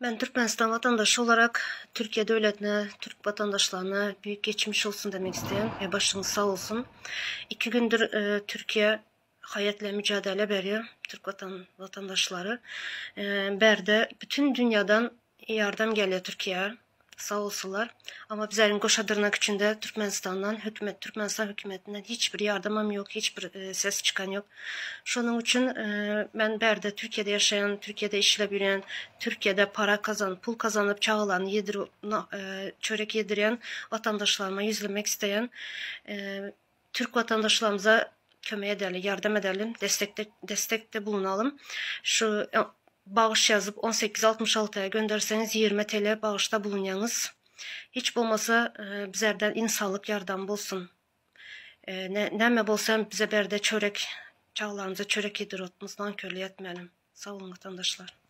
Men Türkmenistan vatandaşy olarak Türkiye döwletine, türk vatandaşlaryna büyük geçmiş olsun demek isteýän we başyňyz sag bolsun. İki gündür Türkiye hayat ile mücadele berýär türk vatan vatandaşlary. Bärde bütün dünyadan ýardam gelýär Türkiýä. Sag bolsunlar. Amma bizleriň goşa dyrnak içinde Türkmenistandan hökümet Türkmenistan hökümetinden hiç bir ýardamam ýok, hiç bir ses çykan ýok. Şonuň üçin men bärde Türkiýede ýaşaýan, Türkiýede işläp ýörýän, Türkiýede para kazanyp, pul kazanyp çagalaryny ýedirip, çörek ýedirýän watandaşlaryma ýüzlenmek isleýän. Türk watandaşlarymyza kömek edeli, ýardam edelim, destekde destekde bulunalym. Şu bagyş ýazyp 1866-a gönderseňiz 20 TL bagyşda bulunýaňyz. Hiç bolmasa bizerden insanlyk ýardam bolsun. Näme bolsa hem bize berde çörek, çagalarymyza çörek ýedirip otmyz, nankörlük etmälim. Sag boluň watandaşlar.